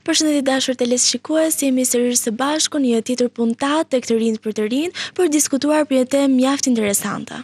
Përshëndetje dashur teleshikues, jemi sërish së bashku në një tjetër puntatë tek të rinjtë për të rinjtë për të diskutuar për një temë mjaft interesante.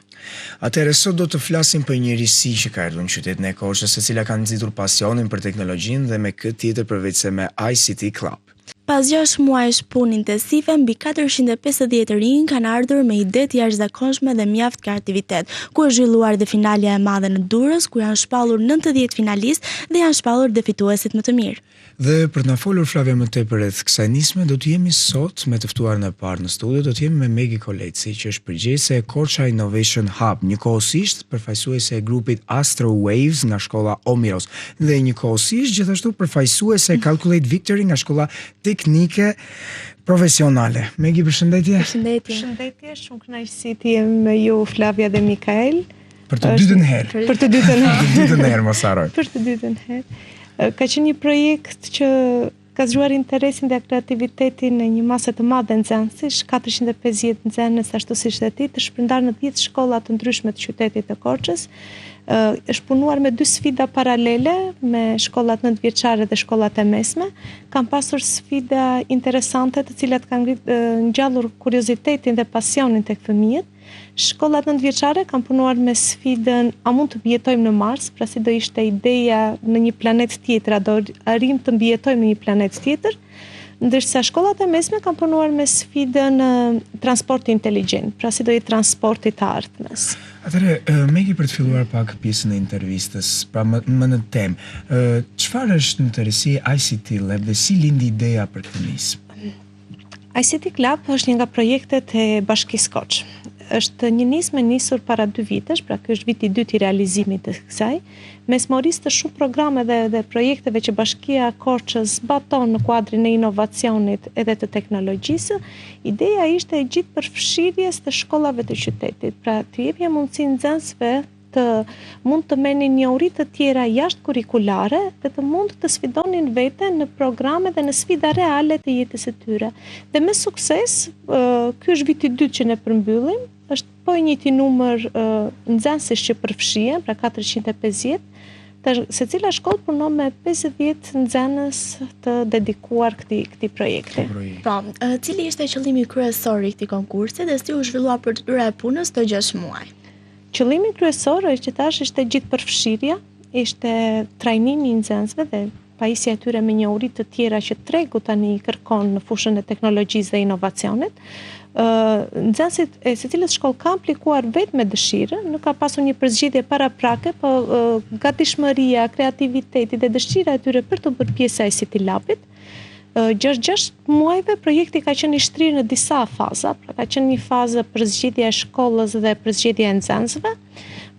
Atëherë sot do të flasim për një risi që ka erdhur në qytetin e Korçës, e cila ka nxitur pasionin për teknologjinë dhe me kë tjetër përveçse me ICT Club. Pas 6 muajsh punë intensive, mbi 450 të rinj kanë ardhur me ide të jashtëzakonshme dhe mjaft kreativitet, ku është zhvilluar dhe finalja e madhe në Durrës, ku janë shpallur 90 finalistë dhe janë shpallur dhe fituesit më të mirë. Dhe për të na folur Flavia më tepër rreth kësaj nisme, do të jemi sot me të ftuarën e parë në studio, do të jemi me Megi Koleci, që është përgjegjëse e Korça Innovation Hub, njëkohësisht përfaqësuese e grupit Astro Waves nga shkolla Omiros dhe njëkohësisht gjithashtu përfaqësuese e Calculate Victory nga shkolla teknike profesionale. Megi, përshëndetje. Përshëndetje. Përshëndetje, shumë kënaqësi të jem me ju Flavia dhe Mikael. Për të dytën herë. Për të dytën herë. Për të dytën herë, mos harroj. Për të dytën herë. Ka qenë një projekt që ka zgjuar interesin dhe kreativitetin e një mase të madhe nxënësish, 450 nxënës ashtu siç the ti, të shpërndarë në 10 shkolla të ndryshme të qytetit të Korçës. Është punuar me dy sfida paralele, me shkollat nëntëvjeçare dhe shkollat e mesme. Kanë pasur sfida interesante të cilat kanë ngjallur kuriozitetin dhe pasionin tek fëmijët. Shkollat nëntëvjeçare kanë punuar me sfidën a mund të mbijetojmë në Mars, pra si do ishte ideja në një planet tjetër, a do arrijmë të mbijetojmë në një planet tjetër, ndërsa shkollat e mesme kanë punuar me sfidën transporti inteligjent, pra si do jetë transporti i të ardhmes. Atëherë, Megi për të filluar pak pjesën e intervistës, pra më, më në temë, çfarë është në tërësi ICT Lab dhe si lindi ideja për këtë nismë? ICT Club është një nga projektet e Bashkisë Korçë. Është një nismë e nisur para dy vitesh, pra ky është viti i dytë i realizimit të kësaj. Mes morisë të shumë programeve dhe projekteve që Bashkia e Korçës zbaton në kuadrin e inovacionit edhe të teknologjisë, ideja ishte e gjithëpërfshirjes të shkollave të qytetit, pra t'u jepje mundësi nxënësve të mund të merrnin njohuri të tjera jashtë kurrikulare dhe të mund të sfidonin veten në programe dhe në sfida reale të jetës së tyre. Dhe me sukses, ky është viti i dytë që ne përmbyllim, është po i njëjti numër nxënësish që përfshihen, pra 450, Tash secila shkollë punon me 50 nxënës të dedikuar këtij këtij projekti. Po, cili ishte qëllimi kryesor i këtij konkursi dhe si u zhvillua procedura e punës këto 6 muaj? Qëllimi kryesor është që thashë ishte gjithëpërfshirja, ishte trajnimi i nxënësve dhe pajisja e tyre me njohuri të tjera që tregu tani i kërkon në fushën e teknologjisë dhe inovacionit. Ë nxënësit e secilës shkollë kanë aplikuar vetë me dëshirë, nuk ka pasur një përzgjedhje paraprake, po gatishmëria, kreativiteti dhe dëshira e tyre për t'u bërë pjesë e ICT Lab-it. Gjatë 6 muajve projekti ka qenë i shtrirë në disa faza, pra ka qenë një fazë përzgjedhja e shkollës dhe përzgjedhja e nxënësve.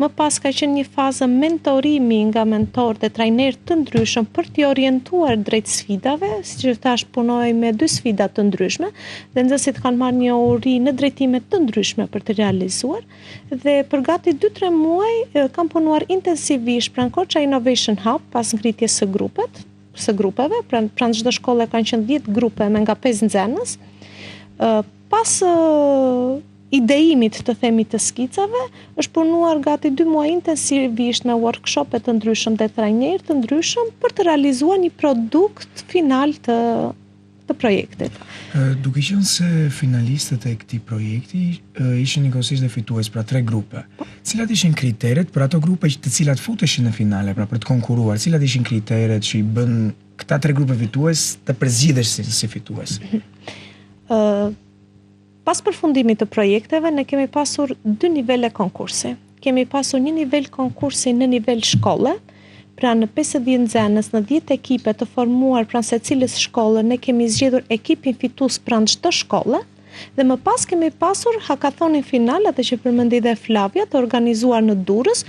Më pas ka qenë një fazë mentorimi nga mentorë dhe trajnerë të ndryshëm për t'i orientuar drejt sfidave, siç ju thashë punoj me dy sfida të ndryshme dhe nxënësit kanë marrë njohuri në drejtime të ndryshme për të realizuar dhe për gati 2-3 muaj kam punuar intensivisht pranë Korça Innovation Hub pas ngritjes së grupet, së grupeve, pra pranë çdo shkolle kanë qenë 10 grupe me nga 5 nxënës. Pas ideimit të themi të skicave, është punuar gati 2 muaj intensivisht me workshope të ndryshëm dhe trajnerë të ndryshëm për të realizuar një produkt final të të projektit. Duke qenë se finalistët e këtij projekti ishin njëkohësisht dhe fitues, pra tre grupe. Po. Cilat ishin kriteret për ato grupe të cilat futeshin në finale, pra për të konkurruar, cilat ishin kriteret që i bën këta tre grupe fitues të përzgjidheshin si fitues? Ë Pas përfundimit të projekteve, ne kemi pasur dy nivele konkursi. Kemi pasur një nivel konkursi në nivel shkolle, pra në 50 nxënës në 10 ekipe të formuar pranë secilës shkolle, ne kemi zgjedhur ekipin fitues pranë çdo shkolle dhe më pas kemi pasur hakathonin final, atë që përmendi dhe Flavia, të organizuar në Durrës,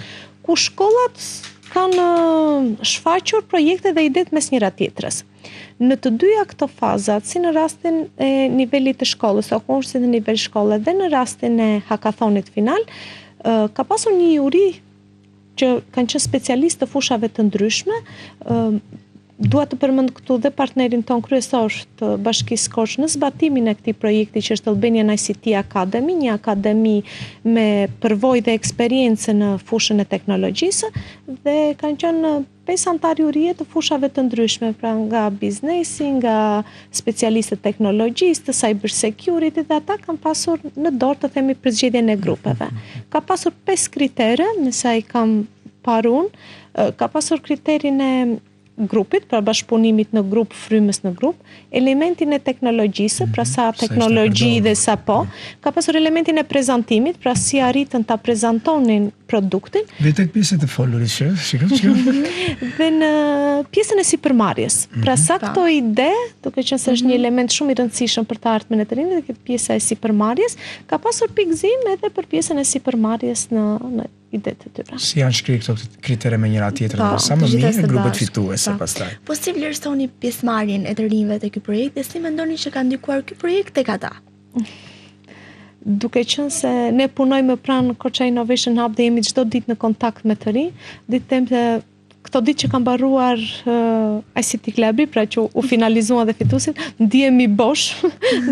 ku shkollat kanë shfaqur projekte dhe idetë mes njëra tjetrës. Në të dyja këto fazat, si në rastin e nivelit të shkollës, o konkursit në nivel shkolle dhe në rastin e hakathonit final, ka pasur një juri që kanë qenë specialistë të fushave të ndryshme, dua të përmend këtu dhe partnerin tonë kryesor të Bashkisë Korçë në zbatimin e këtij projekti që është Albanian ICT Academy, një akademi me përvojë dhe eksperiencë në fushën e teknologjisë dhe kanë qenë 5 anëtarë jurie të fushave të ndryshme, pra nga biznesi, nga specialistët e teknologjisë, të cyber security dhe ata kanë pasur në dorë të themi përzgjedhjen e grupeve. Ka pasur 5 kritere, me sa i kam parë unë, ka pasur kriterin e grupit, pra bashkëpunimit në grup, frymës në grup, elementin e teknologjisë, pra sa mhm. teknologji dhe sa po, ka pasur elementin e prezantimit, pra si arritën ta prezantonin produktin. Dhe tek pjesa e të folurit, që, shiko, shiko. Dhe në pjesën e sipërmarrjes, pra mhm. sa këto ide, duke qenë se është një mhm. element shumë i rëndësishëm për të ardhmen e të rinjve, dhe pjesa e sipërmarrjes, ka pasur pikëzim edhe për pjesën e sipërmarrjes në në idetë e tyre. Si janë shkrirë këto kritere me njëra tjetrën, po, sa më mirë grupet fituese po. pastaj. Po si vlerësoni pjesëmarrjen e të rinjve te ky projekt dhe si mendoni që ka ndikuar ky projekt tek ata? Duke qenë se ne punojmë pranë Korça Innovation Hub dhe jemi çdo ditë në kontakt me të rinj, di të them se këto ditë që ka mbaruar uh, ICT Clubi, pra që u finalizuan dhe fituesit, ndihemi bosh,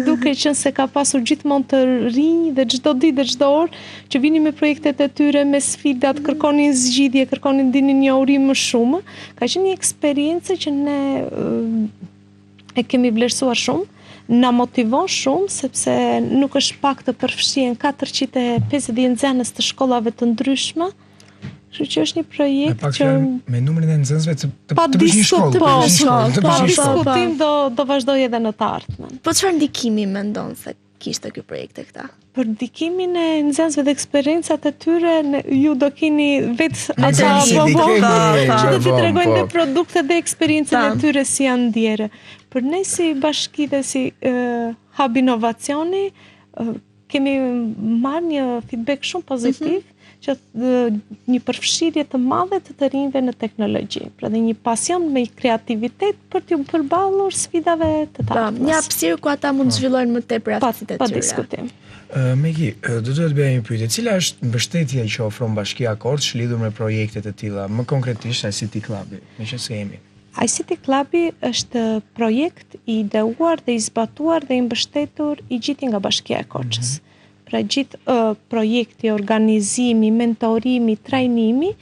duke qenë se ka pasur gjithmonë të rinj dhe çdo ditë dhe çdo orë që vinin me projektet e tyre, me sfidat, kërkonin zgjidhje, kërkonin dinin njohuri më shumë. Ka qenë një eksperiencë që ne uh, e kemi vlerësuar shumë, na motivon shumë sepse nuk është pak të përfshihen 450 nxënës të shkollave të ndryshme. Kështu që është një projekt që me numrin e nxënësve të të, të bësh një shkollë, po, të bësh një shkollë, të bësh një shkollë. Pa diskutim do do vazhdojë edhe në të ardhmen. Po çfarë ndikimi mendon se kishte ky projekt tek ta? Për ndikimin e nxënësve dhe eksperiencat e tyre, ne, ju do keni vetë ata po po, që do t'i tregojnë dhe produktet dhe eksperiencën e tyre si janë ndjerë. Për ne si bashki dhe si uh, hub inovacioni, uh, kemi marrë një feedback shumë pozitiv, mm -hmm që një përfshirje të madhe të të rinjve në teknologji, pra dhe një pasion me kreativitet për t'iu përballur sfidave të të ardhmes. Një hapësirë ku ata mund të po. zhvillojnë më tepër aftësitë e tyre. Pa diskutim. Uh, Megi, do të të bëja një pyetje. Cila është mbështetja që ofron Bashkia Korçë lidhur me projekte të tilla, më konkretisht ICT Clubi, meqenëse jemi? ICT Clubi është projekt i ideuar dhe i zbatuar dhe i mbështetur i gjithi nga Bashkia e Korçës. Mm -hmm. Pra gjithë uh, projekti, organizimi, mentorimi, trajnimi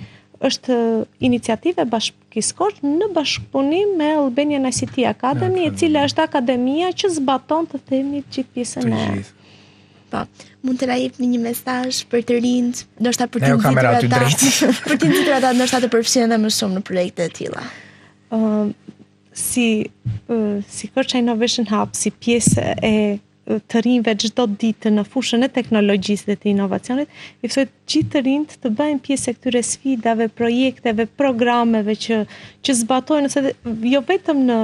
është iniciativë e Bashkisë Korçë në bashkëpunim me Albanian ICT Academy, e cila është akademia që zbaton të themi gjithë pjesën e Po, mund të na jepni një mesazh për të rinjtë, ndoshta për të nxitur ata, për të nxitur ata ndoshta të përfshihen edhe më shumë në projekte të tilla. Ë uh, si uh, si Korça Innovation Hub, si pjesë e të rinjve çdo ditë në fushën e teknologjisë dhe të inovacionit, i ftoj të gjithë të rinjtë të bëhen pjesë e këtyre sfidave, projekteve, programeve që që zbatohen ose dhe, jo vetëm në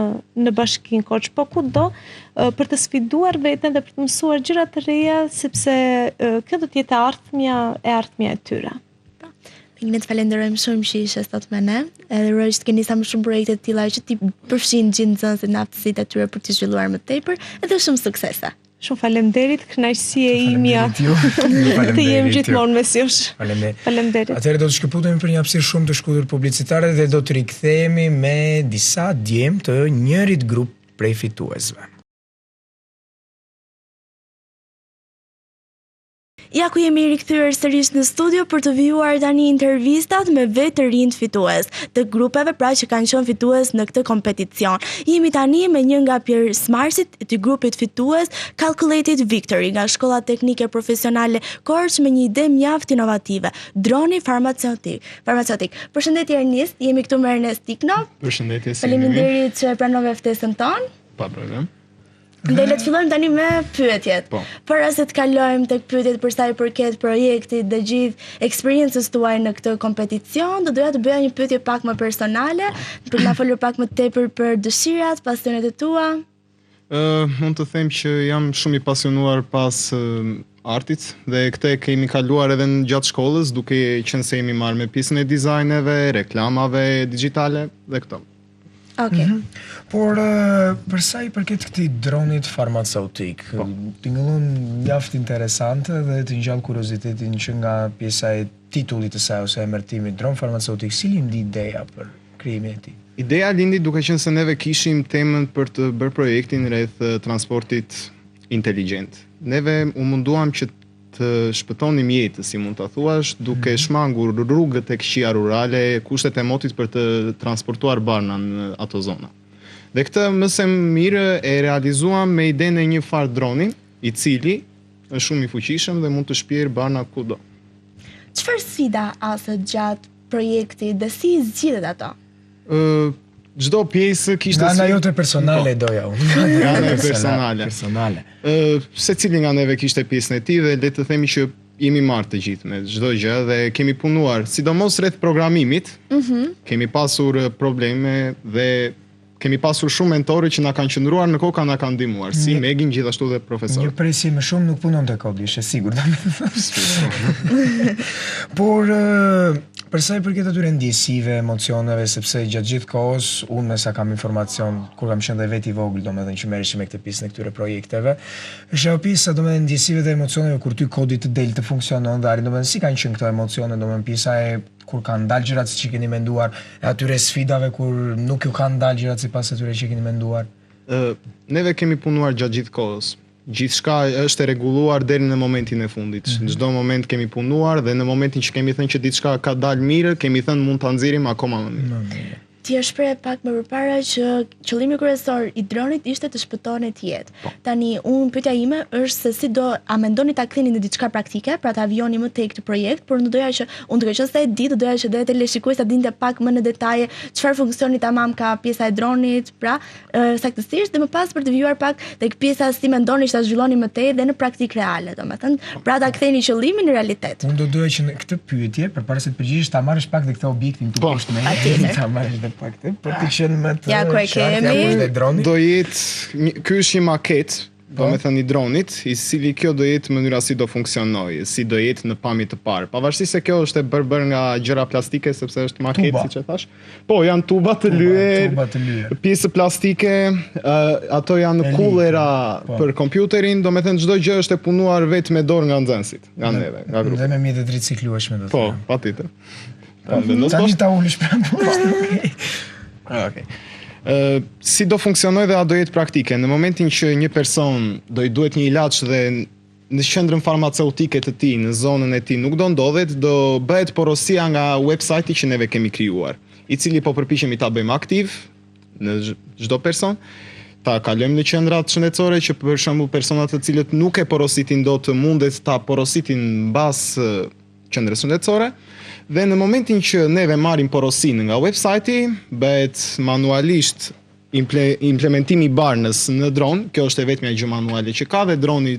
në Bashkinë Korçë, po kudo për të sfiduar veten dhe për të mësuar gjëra të reja, sepse kjo do të jetë e ardhmja e ardhmja e tyre. Po. Ne të falenderojmë shumë që ishe sot me ne. Edhe uroj që të keni sa më shumë projekte të tilla që t'i përfshijnë gjithë nxënësit në aftësitë e tyre për t'i zhvilluar më tepër, edhe shumë suksese. Shumë faleminderit, kënaqësi e imja. Të jem gjithmonë mes jush. Faleminderit. Faleminderit. Atëherë do të shkëputemi për një hapësirë shumë të shkurtër publicitare dhe do të rikthehemi me disa djem të njërit grup prej fituesve. Ja ku jemi rikthyer sërish në studio për të vijuar tani intervistat me vetë të rinjtë fitues të grupeve pra që kanë qenë fitues në këtë kompeticion. Jemi tani me një nga pjesëmarrësit të grupit fitues Calculated Victory nga Shkolla Teknike Profesionale Korçë me një ide mjaft inovative, droni farmaceutik. Farmaceutik. Përshëndetje Ernest, jemi këtu me Ernest Tikno. Përshëndetje, si jeni? Faleminderit që pranove ftesën tonë. Pa problem. Dhe le të fillojmë tani me pyetjet. Po. Para se të kalojmë tek pyetjet për sa i përket projektit dhe gjithë eksperiencës tuaj në këtë kompeticion, do doja të bëja një pyetje pak më personale, për të na folur pak më tepër për dëshirat, pasionet e tua. Ë, uh, mund të them që jam shumë i pasionuar pas uh, artit dhe këtë e kemi kaluar edhe në gjatë shkollës, duke qenë se jemi marrë me pjesën e dizajneve, reklamave digjitale dhe këto. Okej. Mm -hmm. Por për sa i përket këtij dronit farmaceutik, po. tingëllon mjaft interesante dhe të ngjall kuriozitetin që nga pjesa e titullit të saj ose emërtimit dron farmaceutik, si lindi ideja për krijimin e tij? Ideja lindi duke qenë se neve kishim temën për të bërë projektin rreth transportit inteligjent. Neve u munduam që. të shpëtonim jetë, si mund ta thuash, duke mm -hmm. shmangur rrugët e këqija rurale, kushtet e motit për të transportuar barna në ato zona. Dhe këtë më së mirë e realizuam me idenë e një farë droni, i cili është shumë i fuqishëm dhe mund të shpjerë barna kudo. Çfarë sfida hasët gjatë projektit dhe si i zgjidhët ato? Ë çdo pjesë kishte Nga ana jote personale po. doja unë. Nga ana personale. Personale. Ë secili nga neve kishte pjesën e tij dhe le të themi që jemi marrë të gjithë me çdo gjë dhe kemi punuar, sidomos rreth programimit. Mm -hmm. Kemi pasur probleme dhe kemi pasur shumë mentorë që na kanë qëndruar në koka na kanë ndihmuar, si një, Megin gjithashtu dhe profesorët. Një presje më shumë nuk punonte kodi, është e sigurt. Por për sa i përket atyre ndjesive, emocioneve, sepse gjatë gjithë kohës unë me sa kam informacion kur kam qenë dhe vetë i vogël, domethënë që merreshim me këtë pjesën e këtyre projekteve, është ajo pjesa domethënë ndjesive dhe emocioneve kur ty kodi të del të funksionon dhe arrin domethënë si kanë qenë këto emocione, domethënë pjesa e kur kanë dalë gjërat siç i keni menduar, e atyre sfidave kur nuk ju kanë dalë gjërat sipas atyre që keni menduar? Ë, neve kemi punuar gjatë gjithë kohës. Gjithçka është e rregulluar deri në momentin e fundit. Mm -hmm. Në çdo moment kemi punuar dhe në momentin që kemi thënë që diçka ka dalë mirë, kemi thënë mund ta nxjerrim akoma më mirë. Më mirë. Ti e shprehe pak më përpara që qëllimi kryesor i dronit ishte të shpëtonit jetë. Po. Tani, unë pyetja ime është se si do a mendoni ta ktheni në diçka praktike, pra ta vijoni më tej këtë projekt, por unë do doja që unë duke qenë se e di, do doja që dhe teleshikuesit ta dinte pak më në detaje çfarë funksioni tamam ka pjesa e dronit, pra saktësisht dhe më pas për të vijuar pak tek pjesa si mendoni që ta zhvilloni më tej dhe në praktikë reale, domethënë, pra ta ktheni qëllimin në realitet. Unë do doja që në këtë pyetje, përpara se të përgjigjesh, ta marrësh pak dhe këtë objektin këtu po. poshtë me. Ta marrësh dhe pak këtë për të qenë më të Ja ku e kemi. Do jetë ky është një maket do po. me thënë i dronit, i cili kjo do jetë mënyra si do funksionojë, si do jetë në pamje të parë. Pavarësisht se kjo është e bërë bërë nga gjëra plastike sepse është maket siç e thash. Po, janë tuba të lyer, tuba të lyer. Pjesë plastike, uh, ato janë kulera po. për kompjuterin, do me thënë çdo gjë është e punuar vetë me dorë nga nxënësit, nga neve, nga grupi. Dhe me mjete të riciklueshme do të Po, patjetër. Po, tani ta ulësh prapë poshtë, okej. Okej. Ë, si do funksionojë dhe a do jetë praktike? Në momentin që një person do i duhet një ilaç dhe në qendrën farmaceutike të tij, në zonën e tij nuk do ndodhet, do bëhet porosia nga website-i që neve kemi krijuar, i cili po përpiqemi ta bëjmë aktiv në çdo person, ta kalojmë në qendrat shëndetësore që për shembull personat të cilët nuk e porositin dot mundet ta porositin mbas qendrës shëndetësore dhe në momentin që neve marrim porosinë nga website-i, bëhet manualisht imple, implementimi i barnës në dron, kjo është e vetmja gjë manuale që ka dhe droni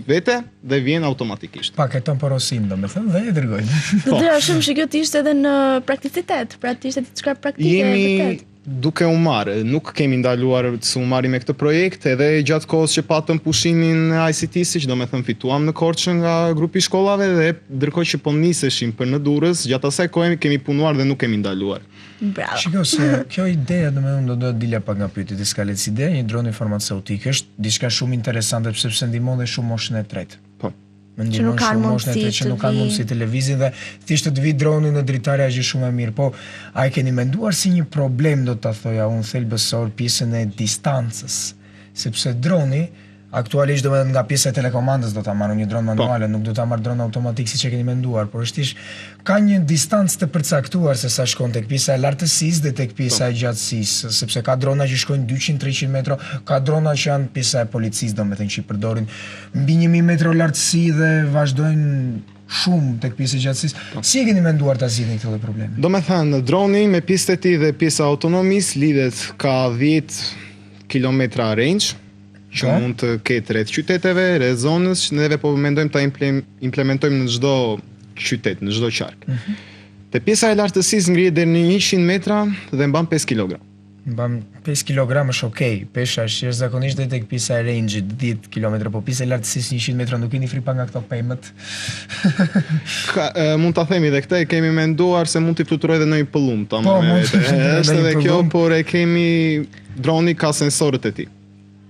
vete dhe vjen automatikisht. Paketon porosinë, domethënë, dhe e dërgojnë. Do po. doja shumë që kjo të ishte edhe në prakticitet, pra të ishte diçka praktike Jemi vërtet. Duke u marrë, nuk kemi ndaluar së u marri me këtë projekt, edhe gjatë kohës që patëm pushimin e ICT-së, që do me thënë fituam në Korçë nga grupi i shkollave dhe ndërkohë që po niseshim për në Durrës, gjatë asaj kohe kemi punuar dhe nuk kemi ndaluar. Bravo. Shiko se kjo ide, domethënë do doja të dilja pak nga pyetjet e skalit, ideja e një droni farmaceutik është diçka shumë interesante sepse ndihmon dhe shumë moshën e tretë. Po. Më ndihmon shumë moshën e tretë që nuk kanë mundësi të lëvizin dhe thjesht të vijë droni në dritare është gjë shumë e mirë. Po, a e keni menduar si një problem do ta thoja unë thelbësor pjesën e distancës? Sepse droni aktualisht domethënë nga pjesa e telekomandës do ta marrë një dron po. manuale, nuk do ta marrë dron automatik siç e keni menduar, por është thjesht ka një distancë të përcaktuar se sa shkon tek pjesa e lartësisë dhe tek pjesa po. e gjatësisë, sepse ka drona që shkojnë 200-300 metro, ka drona që janë pjesa e policisë, domethënë që i përdorin Mbi 1000 metro lartësi dhe vazhdojnë shumë tek pjesa e gjatësisë. Po. Si e keni menduar ta zgjidhni këtë lloj problemi? Do me thënë, droni me pjesët e tij dhe pjesa e autonomisë lidhet ka 10 kilometra range që po. mund të ketë rreth qyteteve, rreth zonës, që neve po mendojmë ta implementojmë në çdo qytet, në çdo qark. Mm -hmm. Te pjesa e lartësisë ngrihet deri në 100 metra dhe mban 5 kg. Mban 5 kg është ok, pesha është jashtëzakonisht dhe tek pjesa e range-it 10 km, po pjesa e lartësisë 100 metra nuk keni frikë pak nga këto pemët. Ka, e, mund ta themi edhe këtë, e kemi menduar se mund t'i fluturojë edhe ndonjë pëllumb tamam. Po, mund të është edhe kjo, por e kemi droni ka sensorët e tij.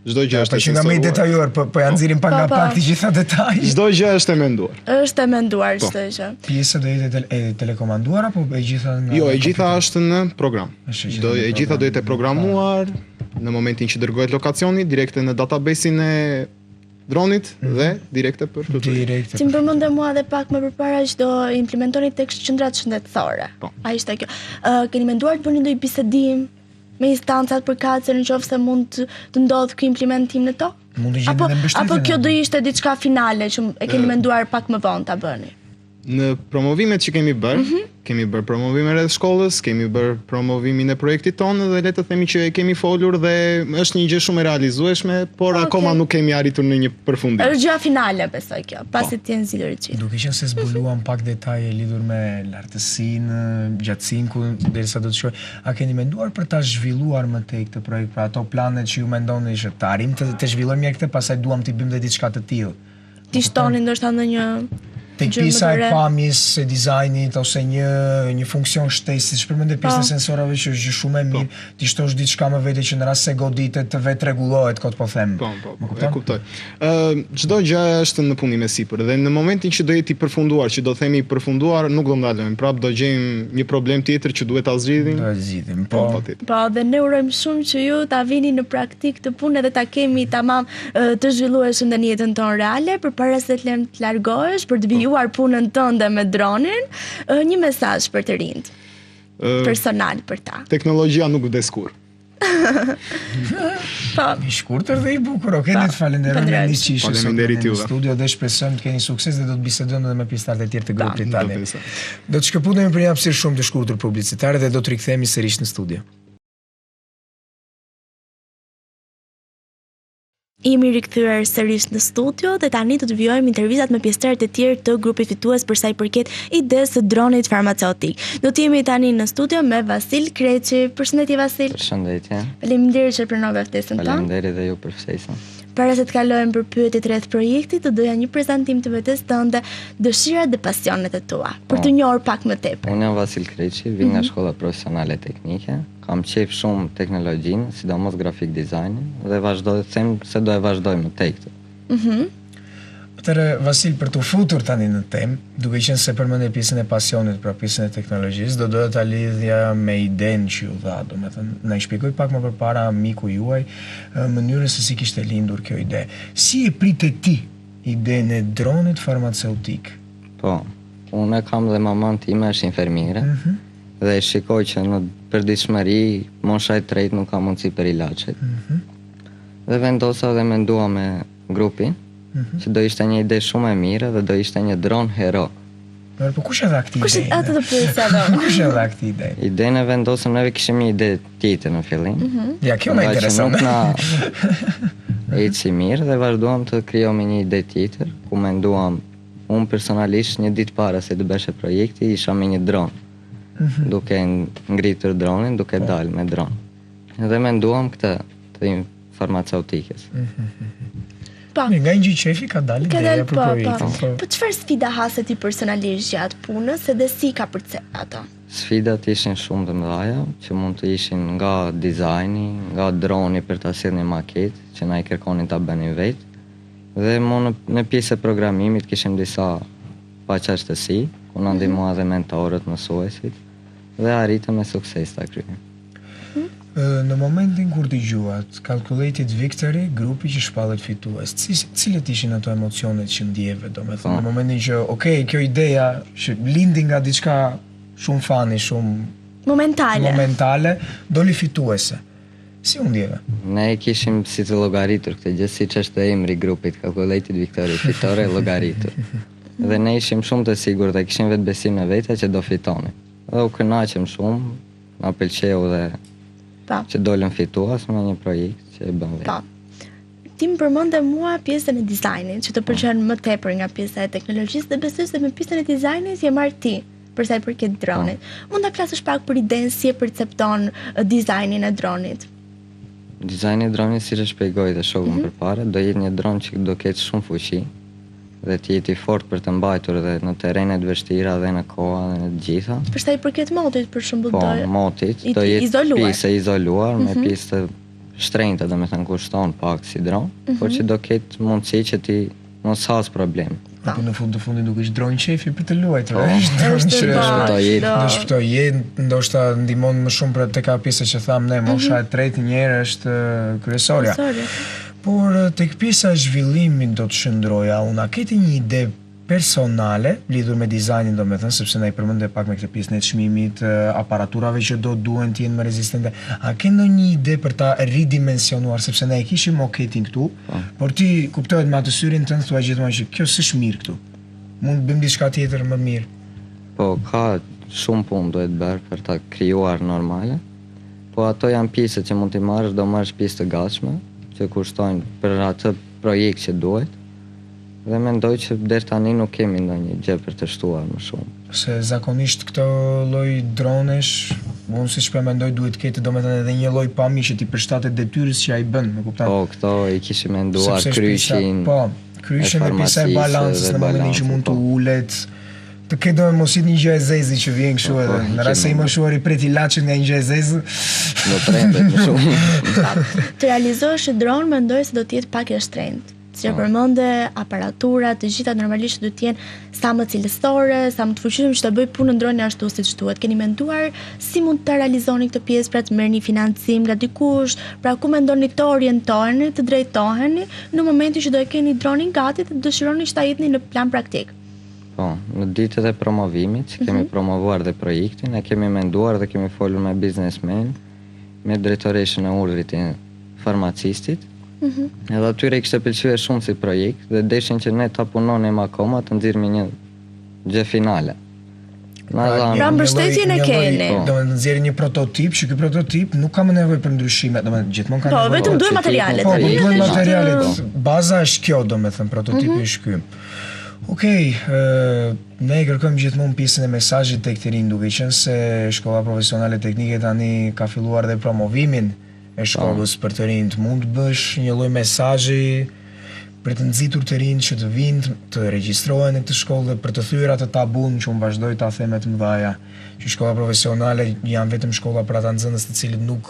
Çdo gjë është e sensoruar. Po që nga më i detajuar, po po ja po. nxjerrim pak po, nga po. pak të gjitha detajet. Çdo gjë është e menduar. Është e menduar çdo gjë. Pjesa do jetë e telekomanduar apo e gjitha nga Jo, e gjitha është në program. Do e gjitha do jetë e programuar në momentin që dërgohet lokacioni direkte në database-in e. dronit mm -hmm. dhe direkte për fluturim. Direkte. Ti më përmende mua edhe pak më përpara që do implementoni tek qendrat shëndetësore. Po. A ishte kjo? Uh, keni menduar të bëni ndonjë bisedim me instancat përkatëse në qoftë se mund të, të ndodhë ky implementim në to? Mund të gjeni edhe mbështetjen. Apo kjo do ishte diçka finale që e keni menduar pak më vonë ta bëni? Në promovimet që kemi bërë, mm -hmm. kemi bërë promovime rreth shkollës, kemi bërë promovimin e projektit tonë dhe le të themi që e kemi folur dhe është një gjë shumë e realizueshme, por okay. akoma nuk kemi arritur në një përfundim. Është gjë finale besoj kjo, pasi po. të jenë zgjidhur të gjithë. Duke qenë se zbuluam pak detaje lidhur me lartësinë, gjatësinë ku derisa do të shkojë, a keni menduar për ta zhvilluar më tej këtë projekt, pra ato planet që ju mendoni që të arrijmë të, të zhvillojmë mirë këtë, pastaj duam të bëjmë dhe diçka të tillë. T'i shtoni ndoshta ndonjë tek pjesa e pamjes së dizajnit ose një një funksion shtesë, siç përmende pjesën e po. sensorave që është gjë shumë e po. mirë, t'i shtosh diçka më vete që në rast se goditet të vetë rregullohet, kot po them. Po, po, po, e kuptoj. Ë, çdo gjë është në punim e sipër dhe në momentin që do jetë i përfunduar, që do themi i përfunduar, nuk do ndalojmë. Prap do gjejmë një problem tjetër që duhet ta zgjidhim. Do e zgjidhim, po. Po, po dhe ne urojmë shumë që ju ta vini në praktikë këtë punë dhe ta kemi tamam të zhvillueshëm dhe në jetën tonë reale, përpara se të lëmë të largohesh për të po. vijuar punën tënde me dronin, një mesazh për të rinjtë. Personal për ta. Teknologjia nuk vdes kurrë. Po. I shkurtër dhe i bukur. Okej, ne të falenderojmë me që ishe sot në studio dhe shpresojmë të keni sukses dhe do të bisedojmë edhe me pjesëtarët e tjerë të grupit tani. Do të shkëputemi për një hapësirë shumë të shkurtër publicitare dhe do të rikthehemi sërish në studio. Jemi rikthyer sërish në studio dhe tani do të vijojmë intervistat me pjesëtarët e tjerë të grupit fitues për sa i përket idesë së dronit farmaceutik. Do të jemi tani në studio me Vasil Kreçi. Përshëndetje Vasil. Përshëndetje. Faleminderit që pranove ftesën tonë. Faleminderit dhe ju për ftesën. Para se të kalojmë për pyetjet rreth projektit, do doja një prezantim të vetes tënde, dëshirat dhe pasionet e tua, për të po. njohur pak më tepër. Unë jam Vasil Kreçi, vij nga mhm. shkolla profesionale teknike. Kam qejf shumë teknologjinë, sidomos grafik dizajnin dhe vazhdoj të them se do e vazhdoj më tej këtë. Mhm. Atëherë Vasil për t'u futur tani në temë, duke qenë se përmende pjesën e pasionit, pra pjesën e teknologjisë, do doja ta lidhja me idenë që ju dha, domethënë na i shpjegoi pak më përpara miku juaj mënyrën se si kishte lindur kjo ide. Si e prite ti idenë e dronit farmaceutik? Po, unë kam dhe mamanë time është infermiere. Mm -hmm. Dhe e shikoj që në përditshmëri mosha e tretë nuk ka mundësi për ilaçet. Mm -hmm. Dhe vendosa dhe mendua me grupin, mm -hmm. që do ishte një ide shumë e mirë dhe do ishte një dron hero. Por po kush e dha këtë ide? Kush atë të pyesja do? Kush e dha këtë ide? Idenë e vendosëm neve kishim një ide tjetër në fillim. Mm -hmm. Ja kjo më intereson. Nuk na eci mirë dhe vazhduam të krijojmë një ide tjetër ku menduam Unë personalisht një ditë para se të bëhej projekti isha me një dron. Mm -hmm. Duke ngritur dronin, duke po. dalë me dron. Dhe menduam këtë të farmaceutikës. Mm -hmm. Po. Nga një gjë qefi ka dalë ideja për po, projektin. Po, po. po çfarë sfida hase ti personalisht gjatë punës edhe si i kapërceve ato? Sfidat ishin shumë të mëdha, që mund të ishin nga dizajni, nga droni për ta sjellë një maketë, që na i kërkonin ta bënim vetë. Dhe mu në, në pjesë e programimit kishim disa paqartësi, ku na mhm. ndihmuan edhe mentorët, mësuesit dhe arritëm me sukses ta kryejmë. Në momentin kur dëgjuat Calculated Victory, grupi që shpallet fitues, cilët ishin ato emocionet që ndjeve, domethënë, po. në momentin që, ok, kjo ideja që lindi nga diçka shumë funny, shumë momentale, momentale doli fituese. Si u ndjeve? Ne e kishim si të llogaritur këtë gjë, siç është dhe emri i grupit Calculated Victory, fitore e llogaritur. Dhe ne ishim shumë të sigurt dhe kishim vetëbesim në vete që do fitonim. Dhe u kënaqëm shumë, na pëlqeu dhe po. që dolëm fitues me një projekt që e bëmë vetë. Po. Ti më përmende mua pjesën e dizajnit, që të pëlqen më tepër nga pjesa e teknologjisë dhe besoj se me pjesën e dizajnit je marrë ti. për sa i përket dronit. Po. Mund ta flasësh pak për idenë si e percepton dizajnin e dronit? Dizajni i dronit siç e shpjegoi dhe shoku mm -hmm. përpara, do jetë një dron që do ketë shumë fuqi dhe të jetë i fortë për të mbajtur dhe në terrene të vështira dhe në koha dhe në të gjitha. Për sa i përket motit, për shembull, po, do motit, do jetë izoluar. pjesë e izoluar mm -hmm. me mhm. pjesë të shtrenjta, domethënë kushton pak si dron, mm -hmm. por që do ketë mundësi që ti Mos has problem. Po në fund të fundit nuk është dron qefi për të luajtur, po, është dron që shpëton jetë. Do shpëtoj jetë, ndoshta ndihmon më shumë për tek ajo pjesa që thamë ne, mosha mm -hmm. e tretë një herë është kryesorja. Kryesorja. Por tek pjesa e zhvillimit do të qëndroja unë, a ke ti një ide personale lidhur me dizajnin domethënë, sepse na i përmende pak me këtë pjesën e çmimit, aparaturave që do duhen të jenë më rezistente, a ke ndonjë ide për ta ridimensionuar, sepse ne e kishim maketin këtu, po. por ti kuptohet me atë syrin tënd thua gjithmonë që kjo s'është mirë këtu. Mund të bëjmë diçka tjetër më mirë. Po, ka shumë punë duhet bërë për ta krijuar normale. Po ato janë pjesët që mund t'i marrësh, do marrësh pjesë të gatshme, që kushtojnë për atë projekt që duhet. Dhe mendoj që deri tani nuk kemi ndonjë gjë për të shtuar më shumë. Se zakonisht këto lloj dronesh, unë siç po e mendoj duhet të ketë domethënë edhe një lloj pamje që t'i përshtatet detyrës që ai bën, më kupton? Po, këto i kishim menduar kryqin. Po, kryqin dhe pjesa e balancës në momentin që mund të po. ulet, të ketë do mos jetë një gjë e zezë që vjen kështu po, edhe po, në rast se i moshuari pret ilaçin nga një gjë e zezë do trembet më shumë të realizosh një dron mendoj se do të jetë pak e shtrenjtë Si e po. përmende, aparatura, të gjitha normalisht duhet të jenë sa më cilësore, sa më të fuqishme që të bëjë punën droni ashtu siç duhet. Keni menduar si mund ta realizoni këtë pjesë, pra të merrni financim nga dikush, pra ku mendoni të orientoheni, të drejtoheni në momentin që do e keni dronin gati dhe dëshironi që ta hidhni në plan praktik. Po, në ditët e promovimit, që kemi mm -hmm. promovuar dhe projektin, e kemi menduar dhe kemi folur me biznesmen, me drejtoreshën e urdhrit të farmacistit. Mm -hmm. Edhe atyre i kishte pëlqyer shumë si projekt dhe deshin që ne ta punonim akoma të nxirrnim një gjë finale. Na pra, dhanë pra mbështetjen e keni. Po. Do të nxjerrin një prototip, që ky prototip nuk ka më nevojë për ndryshime, domethënë gjithmonë ka po, nevojë. Po, vetëm duhen materialet. Po, po duhen materialet. Baza është kjo, domethënë prototipi mm -hmm. është ky. Okej, okay, ne e kërkojmë gjithmonë pjesën e mesazhit tek të rinjtë, duke qenë se shkolla profesionale teknike tani ka filluar dhe promovimin e shkollës për të rinjtë. Mund të bësh një lloj mesazhi për të nxitur të rinjtë që të vijnë të regjistrohen në këtë shkollë dhe për të thyer atë tabun që unë vazhdoj ta them me të mëdhaja, që shkolla profesionale janë vetëm shkolla për ata nxënës të cilët nuk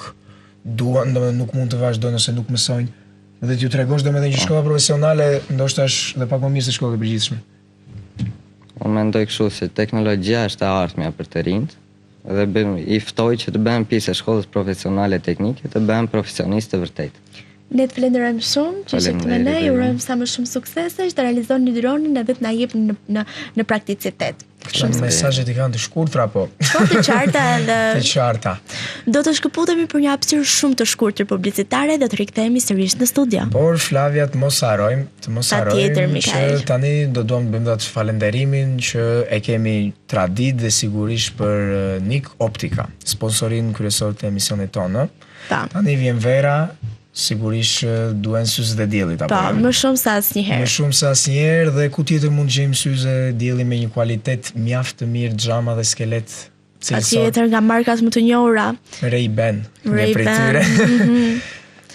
duan, domethënë nuk mund të vazhdojnë ose nuk mësojnë. Dhe t'ju tregosh domethënë që po. shkolla profesionale ndoshta është dhe pak më mirë se shkolla e përgjithshme. Unë mendoj kështu se teknologjia është e ardhmja për të rinjtë dhe bëjmë, i ftoj që të bëhen pjesë e shkollës profesionale teknike, të bëhen profesionistë të vërtetë. Ne të falenderojmë shumë që ishe këtu me ne, ju urojmë sa më shumë suksese, që të realizoni dronin edhe të na jepni në në në prakticitet. Shumë mesazhet i kanë të shkurtra po. Po të qarta edhe. Të qarta. Do të shkëputemi për një hapësirë shumë të shkurtër publicitare dhe të rikthehemi sërish në studio. Por Flavia të mos harrojmë, të mos harrojmë që tani do duam të bëjmë atë falënderimin që e kemi traditë dhe sigurisht për eh, Nik Optika, sponsorin kryesor të emisionit tonë. Tani vjen vera, Sigurisht që duhen syzet e diellit apo po, jo? më shumë se asnjëherë. Më shumë se asnjëherë dhe ku tjetër mund të gjejmë syze dielli me një kualitet mjaft të mirë xhama dhe skelet cilësor. Patjetër nga markat më të njohura. Ray-Ban, një prej tyre. Mm -hmm.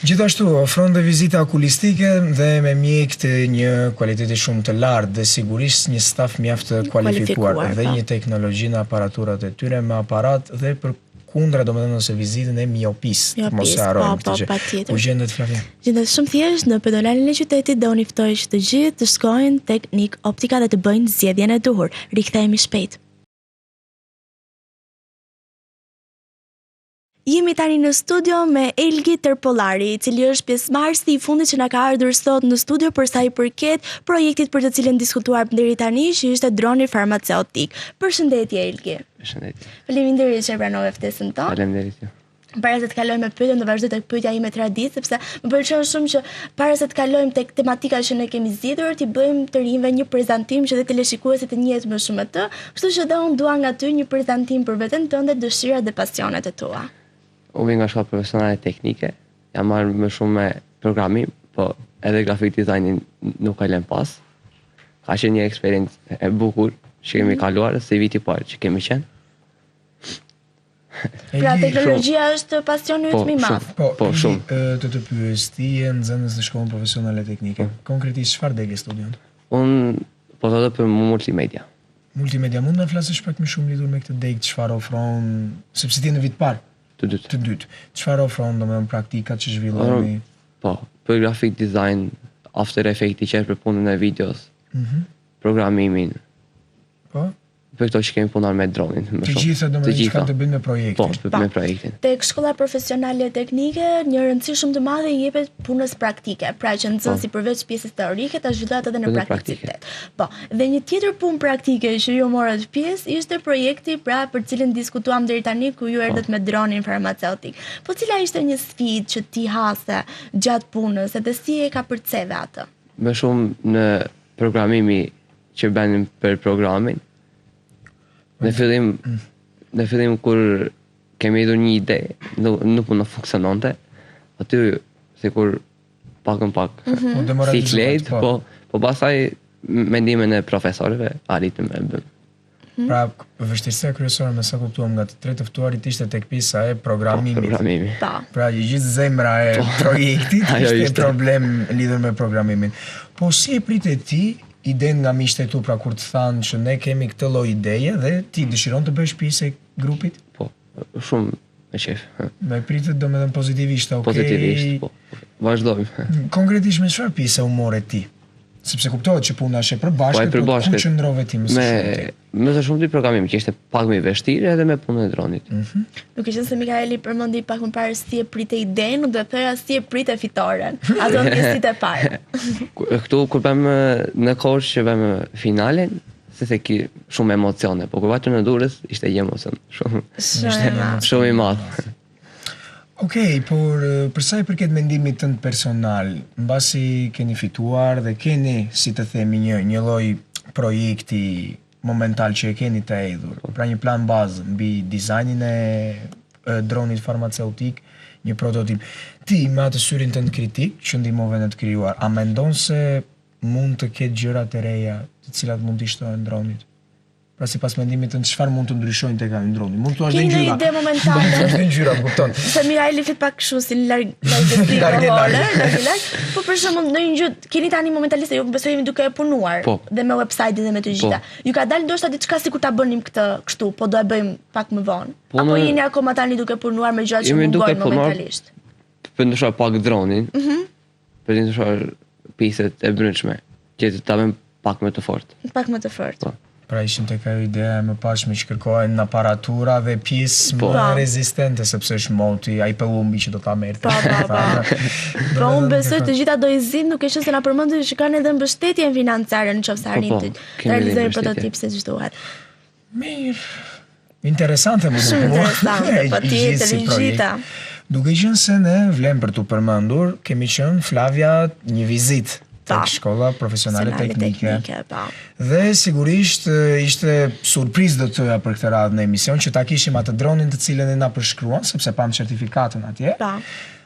Gjithashtu, ofron dhe vizita okulistike dhe me mjekë të një kualiteti shumë të lartë dhe sigurisht një staf mjaft të kualifikuar dhe po. një teknologji në aparaturat e tyre me aparat dhe për kundra domethënë ose vizitën e miopisë, të mos e harrojmë po, këtë po, gjë. Ku gjendet Flavia? Gjendet shumë thjesht në pedonalen e qytetit dhe unë i ftoj që të gjithë të shkojnë tek Nik Optika dhe të bëjnë zgjedhjen e duhur. Rikthehemi shpejt. Jemi tani në studio me Elgi Tërpollari, i cili është pjesëmarrësi i fundit që na ka ardhur sot në studio për sa i përket projektit për të cilin diskutuam deri tani, që ishte droni farmaceutik. Përshëndetje Elgi. Përshëndetje. Faleminderit që e pranove ftesën tonë. Faleminderit ju. Para se të kalojmë me pyetjen, do vazhdoj tek pyetja ime traditë, sepse më pëlqen shumë që para se të kalojmë tek tematika që ne kemi zgjidhur, t'i bëjmë të rinjve një prezantim që dhe teleshikuesit të njihet më shumë me të. Kështu që dhe unë dua nga ty një prezantim për veten tënde, dëshirat dhe pasionet e tua. Unë vij nga shkolla profesionale teknike, jam marrë më shumë me programim, po edhe grafik dizajnin nuk e lëm pas. Ka qenë një eksperiencë e bukur që kemi mhm. kaluar si viti i parë që kemi qenë. Pra teknologjia është pasioni yt po, më i madh. Po, po shumë. Të të pyes, ti je nxënës në shkollën profesionale teknike. Po. Konkretisht çfarë dege studion? Unë po të për multimedia. Multimedia mund të na flasësh pak më shumë lidhur me këtë degë, çfarë ofron, sepse ti je në vit të parë. Të dytë. Të dytë. Çfarë ofron, domethënë praktikat që zhvilloni? Po, për graphic design, After Effects që është për punën e videos. Mhm. Mm programimin. Po. Për këto që kemi punuar me dronin, më shumë. Të gjitha domethënë që kanë të bëjnë me projektin. Po, po, me projektin. Tek shkolla profesionale teknike, një rëndësi shumë të madhe i jepet punës praktike, pra që nxënësi po. përveç pjesës teorike ta zhvillojë edhe në prakticitet. Po, dhe një tjetër punë praktike që ju morët pjesë ishte projekti pra për cilin diskutuam deri tani ku ju po. erdhët me dronin farmaceutik. Po cila ishte një sfidë që ti hase gjatë punës edhe si e kapërceve atë? Më shumë në programimi që bënim për programin. Në fillim në fillim kur kemi hedhur një ide, nuk nuk po na funksiononte. Aty sikur pak më pak. Mm -hmm. Si klejt, po. po, po pastaj me ndihmën e profesorëve arritëm e bëmë. Mhm. Pra, vështirësia kryesore me sa kuptuam nga të tre të ftuarit ishte tek pjesa e programimit. Po, programimi. Po. Pra, i gjithë zemra e po. projektit ishte, ishte problem lidhur me programimin. Po si e prite ti idenë nga miqtë e tu, pra kur të thanë që ne kemi këtë lloj ideje dhe ti dëshiron të bëhesh pjesë e grupit? Po, shumë me qejf. E pritët domethënë pozitivisht, okay. Pozitivisht, po. Vazhdojmë. Konkretisht me çfarë pjese u more ti? Sepse kuptohet që puna është e përbashkët, po, e përbashkët. Po ku qëndrove ti më së shumti? Më së shumti programim që ishte pak më i vështirë edhe me punën e dronit. Mm -hmm. Duke qenë se Mikaeli përmendi pak më parë si e prite idenë, unë do të thoja si e prite fitoren. Ato ndjesitë e para. Këtu kur bëmë në Korçë që bëmë finalen, se se ki shumë emocione, po kur vajtëm në Durrës ishte një emocion shumë shumë i madh. Shumë i madh. Okej, okay, por për sa i përket mendimit tënd personal, mbasi keni fituar dhe keni, si të themi, një një lloj projekti momental që e keni të hedhur, pra një plan bazë mbi dizajnin e dronit farmaceutik, një prototip. Ti me atë syrin tënd kritik që ndihmove në të krijuar, a mendon se mund të ketë gjëra të reja të cilat mund t'i shtohen dronit? Pra sipas mendimit tënd çfarë mund të ndryshojnë tek ai droni? Mund të thuash dhe ngjyra. Keni ide momentale. Mund të thuash dhe ngjyra, më kupton. Se Mikaeli flet pak kështu si larg largësi kohore, larg larg. Po për shembull ndonjë gjë keni tani momentalisht ju besoj jemi duke e punuar po. dhe me website-in dhe me të gjitha. Po. Ju ka dalë ndoshta diçka sikur ta bënim këtë kështu, po do e bëjmë pak më vonë. Po, Apo jeni akoma tani duke punuar me gjërat që mungojnë momentalisht? Për ndryshuar pak dronin. Mhm. Mm për të ndryshuar pjesët e brendshme, që ta bëjmë pak më të fortë. Pak më të fortë. Po. Pra ishim tek ajo ideja e mëparshme që kërkohen aparatura dhe pjesë po. më rezistente sepse është moti, ai pëllumbi që do ta merrte. Po, po, po. Po unë besoj të gjitha do i zgjidhim, duke qenë se na përmendën që kanë edhe mbështetjen financiare në qoftë se po, arrin po, të realizojnë prototip siç duhet. Mirë. Interesante më Shumë interesante, patjetër, i gjitha. Duke qenë se ne vlen për t'u përmendur, kemi qenë Flavia një vizitë tek shkolla profesionale teknike. teknike po. Dhe sigurisht ishte surprizë do të thoja për këtë radhë në emision që ta kishim atë dronin të cilën e na përshkruan sepse pamë certifikatën atje. Po.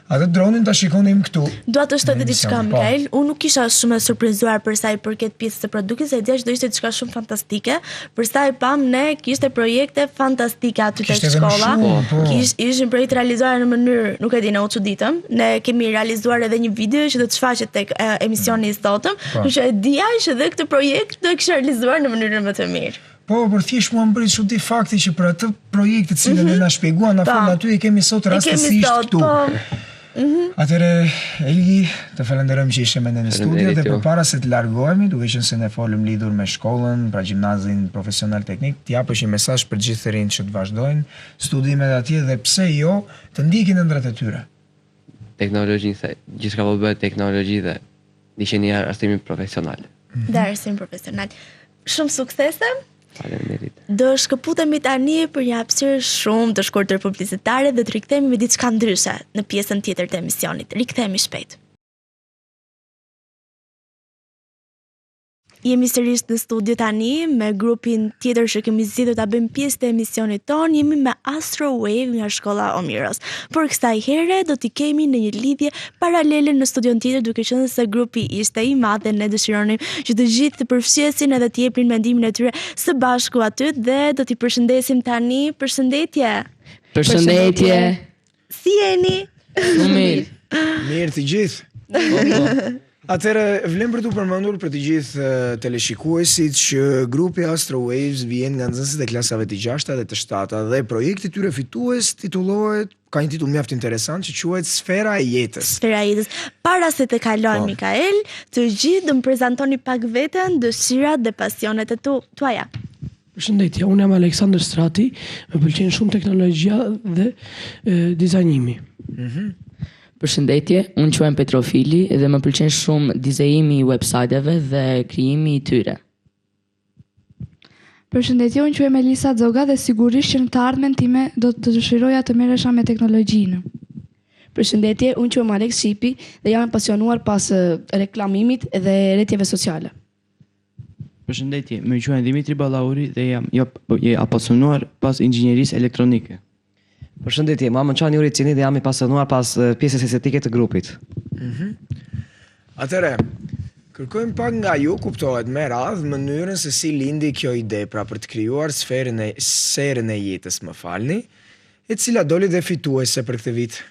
Atë dronin ta shikonim këtu. Dua të shtoj edhe diçka, po. Mikael. Unë nuk isha shumë e surprizuar për sa i përket pjesës së produktit, se e dija që do ishte diçka shumë fantastike. Për sa e pam ne, kishte projekte fantastike aty tek shkolla. Shumë, po. Kish, ishin projekte realizuar në mënyrë, nuk e di, ne u çuditëm. Ne kemi realizuar edhe një video që do të shfaqet tek e, emisioni i sotëm, po. kështu që e dija që edhe këtë projekt do e kisha realizuar në mënyrën më të mirë. Po, por thjesht mua më bëri çudi fakti që për atë projekt të cilën mm -hmm. na shpjeguan, na folën aty e kemi sot rastësisht këtu. Po. Mm -hmm. Atëre, Elgi, të falenderojmë që ishe me ne në studio dhe përpara se të largohemi, duke qenë se ne folëm lidhur me shkollën, pra gjimnazin profesional teknik, të japësh një mesazh për gjithë të rinjtë që të vazhdojnë studimet atje dhe pse jo të ndjekin ëndrrat e tyre. Teknologjinë se gjithçka po bëhet teknologji dhe ndiqeni arsimin profesional. Mm -hmm. Dhe arsim profesional. Shumë suksese. Faleminderit. Do shkëputemi tani për një hapësirë shumë të shkurtër publicitare dhe të rikthehemi me diçka ndryshe në pjesën tjetër të emisionit. Rikthehemi shpejt. Jemi sërish në studio tani me grupin tjetër që kemi zgjedhur ta bëjmë pjesë të emisionit tonë. Jemi me Astro Wave nga shkolla Omiros. Por kësaj here do t'i kemi në një lidhje paralele në studion tjetër duke qenë se grupi ishte i madh dhe ne dëshironim që të gjithë të përfshiheshin edhe të jepnin mendimin e tyre së bashku aty dhe do t'i përshëndesim tani. Përshëndetje. Përshëndetje. Si jeni? Shumë mirë. Mirë të gjithë. Po, po. Atëherë vlen për t'u përmendur për të gjithë teleshikuesit që grupi Astro Waves vjen nga nxënësit e klasave të gjashta dhe të shtata dhe projekti i tyre fitues titullohet ka një titull mjaft interesant që quhet Sfera e jetës. Sfera e jetës. Para se të kalojmë Po. Mikael, të gjithë do më prezantoni pak veten, dëshirat dhe pasionet e tu, tuaja. Përshëndetje, unë jam Aleksandër Strati, më pëlqen shumë teknologjia dhe e, dizajnimi. Mhm. Përshëndetje, unë quhem Petrofili dhe më pëlqen shumë dizajnimi i website-eve dhe krijimi i tyre. Përshëndetje, unë quhem Elisa Xoga dhe sigurisht që në të ardhmen time do të dëshiroja të merresha me teknologjinë. Përshëndetje, unë quhem Alex Shipi dhe jam e pasionuar pas reklamimit dhe rrjeteve sociale. Përshëndetje, më quajnë Dimitri Ballauri dhe jam jo, i apasionuar pas inxhinierisë elektronike. Përshëndetje, mua më quajnë Juri Cini dhe jam i pasionuar pas pjesës estetike të grupit. Mhm. Atëherë, kërkojmë pak nga ju, kuptohet me radhë, mënyrën se si lindi kjo ide, pra për të krijuar sferën e serën e jetës, më falni, e cila doli dhe fituese për këtë vit.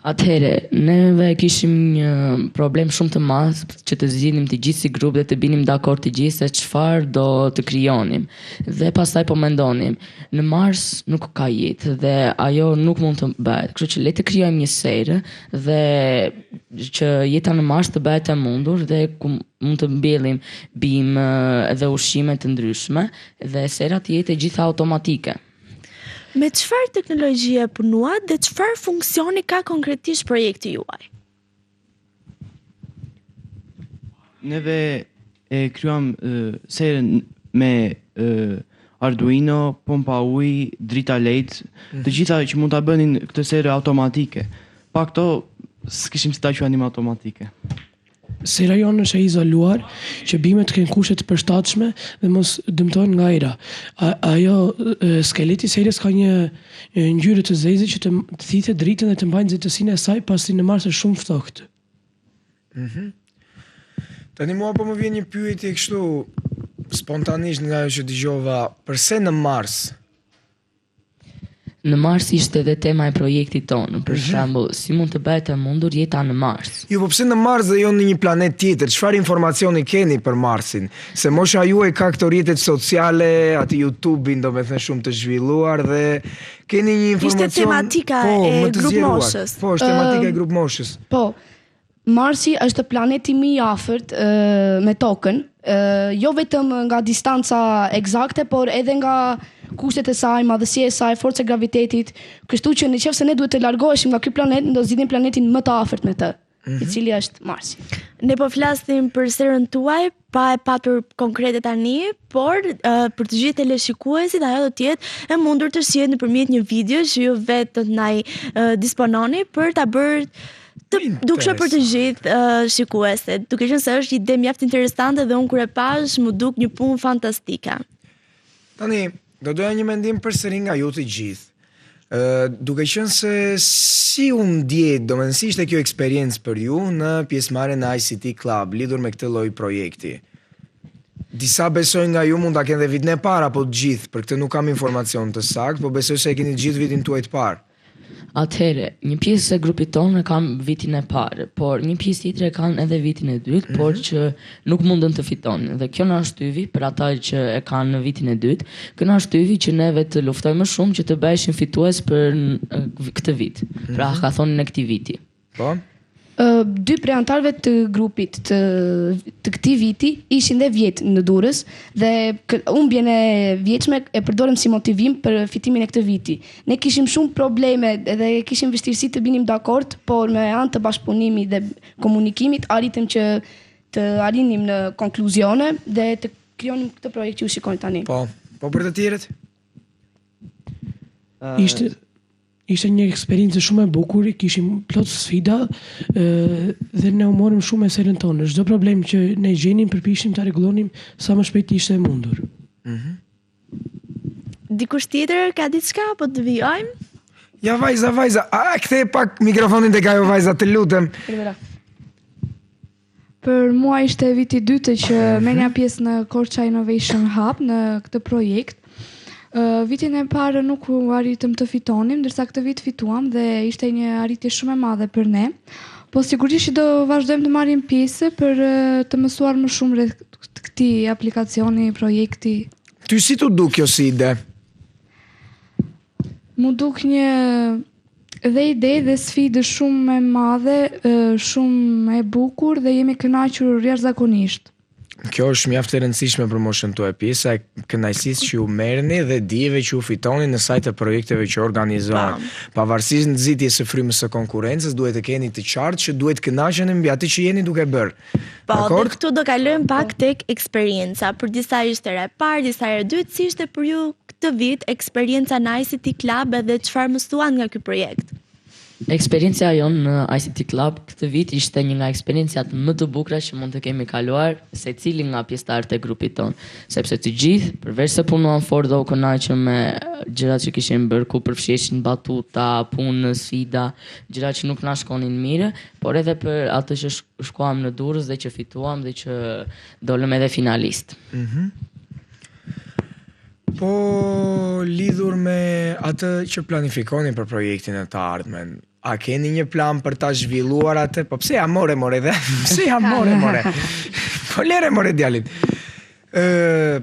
Atëherë, neve kishim një problem shumë të madh që të zgjidhnim të gjithë si grup dhe të binim dakord të gjithë se çfarë do të krijonim. Dhe pastaj po mendonim, në Mars nuk ka jetë dhe ajo nuk mund të bëhet. Kështu që le të krijojmë një serë dhe që jeta në Mars të bëhet e mundur dhe ku mund të mbjellim bimë dhe ushqime të ndryshme dhe sera të jetë e gjitha automatike. Me çfarë teknologjie punuat dhe çfarë funksioni ka konkretisht projekti juaj? Neve e krijuam serën me Arduino, pompa uji, drita LED, të mhm. gjitha që mund ta bënin këtë serë automatike. Pa këto s'kishim si ta quanim automatike. Sera jonë është e izoluar që bimët të kenë kushte të përshtatshme dhe mos dëmtohen nga era. Ajo skeleti i serës ka një ngjyrë të zezë që të thithë dritën dhe të mbajë nxehtësinë e saj pasi në Mars është shumë ftohtë. Mhm. Tani mua po më vjen një pyetje kështu spontanisht nga ajo që dëgjova, përse në Mars? Në Mars ishte edhe tema e projektit tonë, për mhm. shembull, si mund të bëhet e mundur jeta në Mars. Jo, po pse në Mars dhe jo në një planet tjetër? Çfarë informacioni keni për Marsin? Se mosha juaj ka këto rrjetet sociale, atë YouTube-in, domethënë shumë të zhvilluar dhe keni një informacion Ishte tematika po, e grupmoshës. Po, është tematika e grupmoshës. Po. Marsi është planeti më i afërt me Tokën, jo vetëm nga distanca ekzakte, por edhe nga kushtet e saj, madhësia e saj, forca e gravitetit, kështu që në qoftë se ne duhet të largoheshim nga ky planet, do zgjidhnim planetin më të afërt me të, mm -hmm. i mhm. cili është Marsi. Ne po flasim për serën tuaj, pa e patur konkrete tani, por uh, për të gjithë teleshikuesit ajo do të jetë e mundur të shihet nëpërmjet një video që ju vetë do të na i uh, dispononi për ta bërë të dukshme për të gjithë uh, shikuesit, duke qenë se është ide mjaft interesante dhe unë kur e pashë m'u duk një punë fantastike. Tani, do doja një mendim përsëri nga ju të gjithë. Ë, duke qenë se si u ndjetë, domethënë si ishte kjo eksperiencë për ju në pjesëmarrjen në ICT Club lidhur me këtë lloj projekti? Disa besoj nga ju mund ta kenë dhe vitin e parë apo të gjithë, për këtë nuk kam informacion të saktë, po besoj se e keni të gjithë vitin tuaj të parë. Atëherë, një pjesë e grupit tonë e kanë vitin e parë, por një pjesë tjetër e kanë edhe vitin e dytë, mm -hmm. por mhm. që nuk mundën të fitonin. Dhe kjo na shtyvi për ata që e kanë në vitin e dytë, kjo na shtyvi që neve të luftojmë më shumë që të bëheshim fitues për këtë vit, mm -hmm. pra mhm. hackathonin e këtij viti. Po. Dy prej anëtarëve të grupit të të këtij viti ishin dhe vjet në Durrës dhe humbjen e vjetshme e përdorëm si motivim për fitimin e këtij viti. Ne kishim shumë probleme dhe kishim vështirësi të binim dakord, por me anë të bashkëpunimit dhe komunikimit arritëm që të arrinim në konkluzione dhe të krijonim këtë projekt që ju shikoni tani. Po, po për të tjerët? Ishte Ishte një eksperiencë shumë e bukur, kishim plot sfida dhe ne u morëm shumë me serën tonë. Çdo problem që ne gjenim përpiqeshim ta rregullonim sa më shpejt ishte e mundur. Mhm. Dikush tjetër ka diçka apo të vijojmë? Ja vajza, vajza, a kthej pak mikrofonin tek ajo vajza, të lutem. Për mua ishte viti i dytë që merrja pjesë në Korça Innovation Hub në këtë projekt. Vitin e parë nuk u arritëm të fitonim, ndërsa këtë vit fituam dhe ishte një arritje shumë e madhe për ne. Po sigurisht që do vazhdojmë të marrim pjesë për të mësuar më shumë rreth këtij aplikacioni, projekti. Ty si t'u duk kjo si ide? M'u duk një dhe ide dhe sfidë shumë e madhe, shumë e bukur dhe jemi kënaqur jashtëzakonisht. Kjo është mjaft e rëndësishme për moshën tuaj, pjesa e kënaqësisë që ju merrni dhe dijeve që ju fitoni në sajë të projekteve që organizohen. Pavarësisht nxitjes së frymës së konkurrencës, duhet të keni të qartë që duhet kënaqeni mbi atë që jeni duke bërë. Po, dhe këtu do kalojmë pak tek eksperienca. Për disa ishte hera e parë, disa hera e dytë, si ishte për ju këtë vit eksperienca në ICT Club edhe çfarë mësuat nga ky projekt? Eksperienca jonë në ICT Club këtë vit ishte një nga eksperiencat më të bukura që mund të kemi kaluar secili nga pjesëtarët e grupit tonë, sepse të gjithë, përveç se punuam fort dhe u kënaqëm me gjërat që kishim bërë, ku përfshiheshin batuta, punë, sfida, gjëra që nuk na shkonin mirë, por edhe për atë që shkuam në Durrës dhe që fituam dhe që dolëm edhe finalist. Mhm. Po lidhur me atë që planifikoni për projektin në të ardhmen, a keni një plan për ta zhvilluar atë? Po pse ja more more dhe? Pse ja more more? Po lere more djalin. Ë,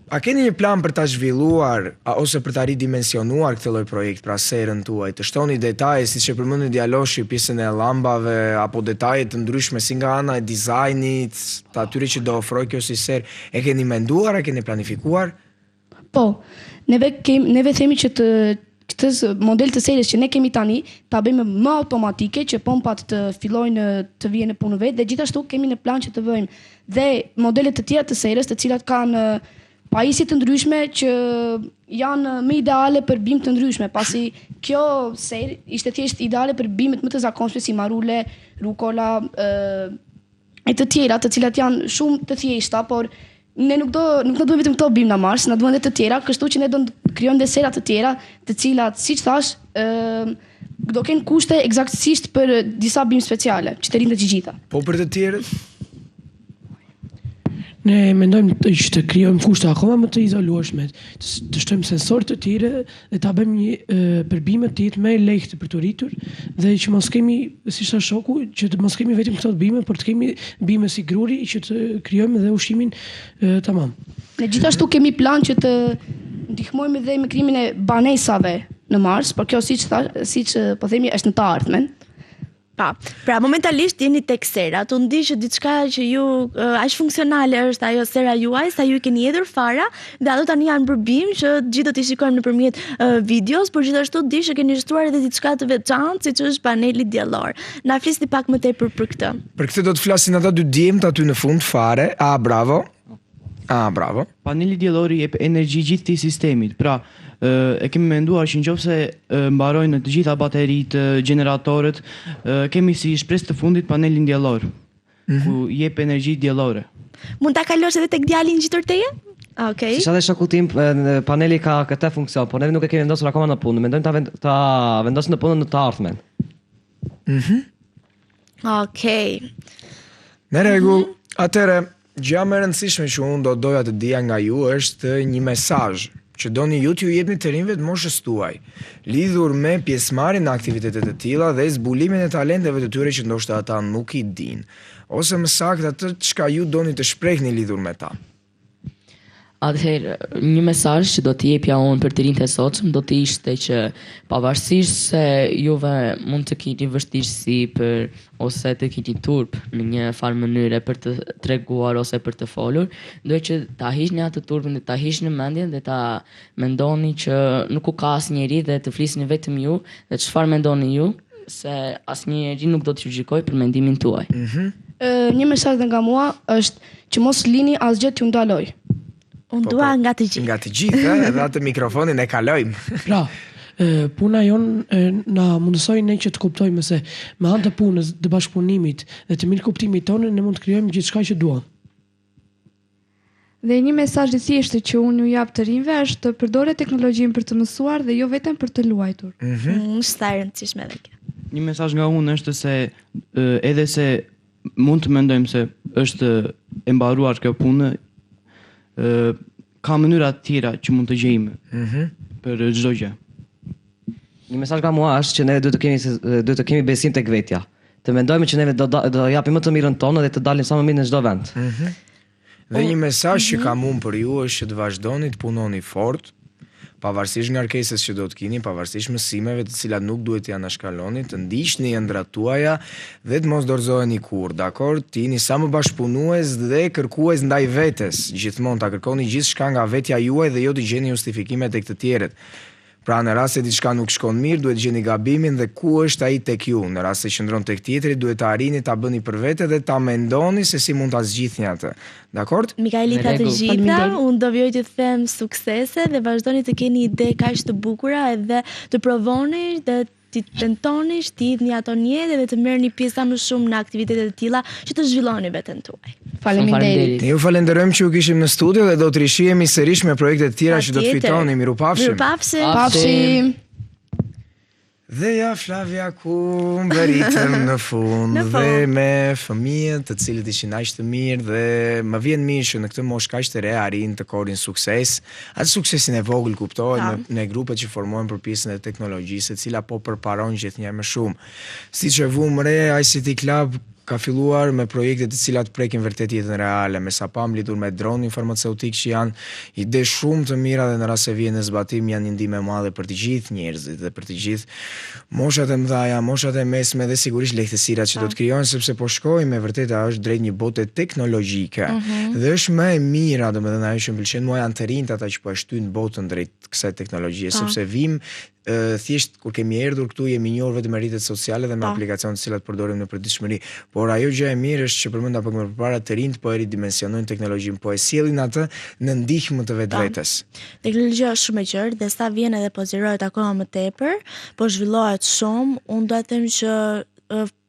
a keni një plan për ta zhvilluar a, ose për ta ridimensionuar këtë lloj projekt, pra serën tuaj, të shtoni detaje siç e përmendi djaloshi, pjesën e llambave apo detaje të ndryshme si nga ana e dizajnit, të atyre që do ofrojë kjo si serë, E keni menduar, e keni planifikuar? Po. Neve kem, neve themi që të këtë model të serës që ne kemi tani ta bëjmë më automatike që pompat të fillojnë të vihen në punë vetë dhe gjithashtu kemi në plan që të vëjmë dhe modele të tjera të serës të cilat kanë pajisje të ndryshme që janë më ideale për bimë të ndryshme, pasi kjo serë ishte thjesht ideale për bimët më të zakonshme si marule, rukola, ë e të tjera, të cilat janë shumë të thjeshta, por ne nuk do nuk na duhen vetëm këto bimë në Mars, na duhen edhe të tjera, kështu që ne do të krijojmë dhe sera të tjera, të cilat, siç thash, ë do kenë kushte eksaktësisht për disa bimë speciale, që të rrinë të gjitha. Po për të tjerët? Ne mendojmë të, që të krijojmë kushte akoma më të izolueshme, të, të shtojmë sensorë të tjerë dhe ta bëjmë një e, për bimët të jetë më e lehtë për t'u rritur dhe që mos kemi, siç tha shoku, që të mos kemi vetëm këto bimë, por të kemi bimë si gruri që të krijojmë dhe ushqimin e, tamam. Ne gjithashtu kemi plan që të ndihmojmë edhe me krijimin e banesave në Mars, por kjo siç tha, siç po themi është në të ardhmen. Po, pra momentalisht jeni tek sera, unë di që diçka që ju aq funksionale është ajo sera juaj, sa ju i keni hedhur fara dhe ato tani janë bërë bimë që të gjithë do t'i shikojmë nëpërmjet uh, videos, por gjithashtu di që keni shtuar edhe diçka të veçantë, siç është paneli diellor. Na flisni pak më tepër për këtë. Për këtë do të flasin ata dy djemtë aty në fund fare. A bravo. Ah, bravo. Paneli diellor i jep energji gjithë këtij sistemit. Pra, e kemi menduar që nëse mbarojnë të gjitha bateritë, gjeneratorët, kemi si shpresë të fundit panelin diellor, mm -hmm. ku jep energji diellore. Mund ta kalosh edhe tek djali ngjitur teje? Okej. Okay. Siç tha dhe shoku tim, paneli ka këtë funksion, por ne nuk e kemi vendosur akoma në punë. Mendojmë ta vend, ta vendosim në punë në të ardhmen. Mhm. Mm Okej. Okay. Në rregull, mm -hmm. atëherë Gjëja më e rëndësishme që unë do doja të dija nga ju është një mesazh që doni ju t'ju jepni të rinjve të moshës tuaj, lidhur me pjesëmarrjen në aktivitete të tilla dhe zbulimin e talenteve të tyre që ndoshta ata nuk i dinë, ose më saktë atë çka ju doni të shprehni lidhur me ta. Atëherë, një mesazh që do të jepja unë për të rinjtë e sotshëm do të ishte që pavarësisht se juve mund të keni vështirësi për ose të keni turp në një farë mënyre për të treguar ose për të folur, duhet që ta hiqni atë turpin dhe ta hiqni mendjen dhe ta mendoni që nuk u ka asnjeri dhe të flisni vetëm ju dhe çfarë mendoni ju, se asnjeri nuk do t'ju gjykojë për mendimin tuaj. Mm -hmm. Një mesazh dhe nga mua është që mos lini asgjë t'ju ndalojë. Unë po, dua po, nga të gjithë. Nga të gjithë, edhe atë mikrofonin e kalojmë. Pra, puna jonë na mundësoi ne që të kuptojmë se me anë të punës, të bashkëpunimit dhe të mirëkuptimit tonë ne mund të krijojmë gjithçka që duam. Dhe një mesazh i thjeshtë që unë ju jap të rinjve është të përdoret teknologjinë për të mësuar dhe jo vetëm për të luajtur. Mm -hmm. Mm, sa e rëndësishme edhe kjo. Një mesazh nga unë është se edhe se mund të mendojmë se është e mbaruar kjo punë, ka mënyra të tjera që mund të gjejmë mm -hmm. për çdo gjë. Një mesazh nga mua është që ne duhet të kemi duhet të kemi besim tek vetja. Të mendojmë që neve do do japim më të mirën tonë dhe të dalim sa më mirë në çdo vend. Mm -hmm. Dhe një mesazh që mhm. kam unë për ju është që të vazhdoni të punoni fort. Pavarësisht ngarkesës që do të kini, pavarësisht mësimeve të cilat nuk duhet t'i anashkaloni, të ndiqni ëndrrat tuaja dhe të mos dorëzoheni kurrë, dakord? Të jeni sa më bashkëpunues dhe kërkues ndaj vetes. Gjithmonë ta kërkoni gjithçka nga vetja juaj dhe jo të gjeni justifikime tek të tjerët. Pra në rast se diçka nuk shkon mirë, duhet të gjeni gabimin dhe ku është ai tek ju. Në rast se qëndron tek tjetri, duhet të arrini ta bëni për vete dhe ta mendoni se si mund ta zgjidhni atë. Dakord? Mikaeli tha të gjitha, unë do vijoj të them suksese dhe vazhdoni të keni ide kaq të bukura edhe të provoni dhe t'i tentoni, t'i hidhni ato në jetë dhe të merrni pjesë sa më shumë në aktivitete të tilla që të zhvilloni veten tuaj. Faleminderit. Ne ju falenderojmë që ju kishim në studio dhe do të rishihemi sërish me projekte të tjera që do të fitoni. Mirupafshim. Mirupafshim. Pafshim. Dhe ja Flavia ku mbërritëm në fund Në fund. dhe me fëmijët të cilët ishin aq të mirë dhe më vjen mirë që në këtë moshë kaq të re arrijnë të korrin sukses. Atë suksesin e vogël kuptohet Po. me, me grupet që formohen për pjesën e teknologjisë, e cila po përparon gjithnjë më shumë. Siç e vumë re, ICT Club ka filluar me projekte të cilat prekin vërtet jetën reale, me sa pam lidhur me dronin farmaceutik që janë ide shumë të mira dhe në rast se vjen në zbatim janë një ndihmë e madhe për të gjithë njerëzit dhe për të gjithë moshat e mëdha, moshat e mesme dhe sigurisht lehtësirat që do të krijohen sepse po shkojmë e vërteta është drejt një bote teknologjike. Mm -hmm. Dhe është më e mira, domethënë ajo që më pëlqen mua janë të rinjtë ata që po e shtyjnë botën drejt kësaj teknologjie, sepse vim thjesht kur kemi erdhur këtu jemi njohur vetëm me rrjetet sociale dhe me aplikacionet të cilat përdorim në përditshmëri. Por ajo gjë e mirë është që përmenda pak më përpara, të rinjtë po e ridimensionojnë teknologjinë, po e sjellin atë në ndihmë të vetvetes. Teknologjia është shumë e gjerë dhe sa vjen edhe po zgjerohet akoma më tepër, po zhvillohet shumë. Unë dua të them që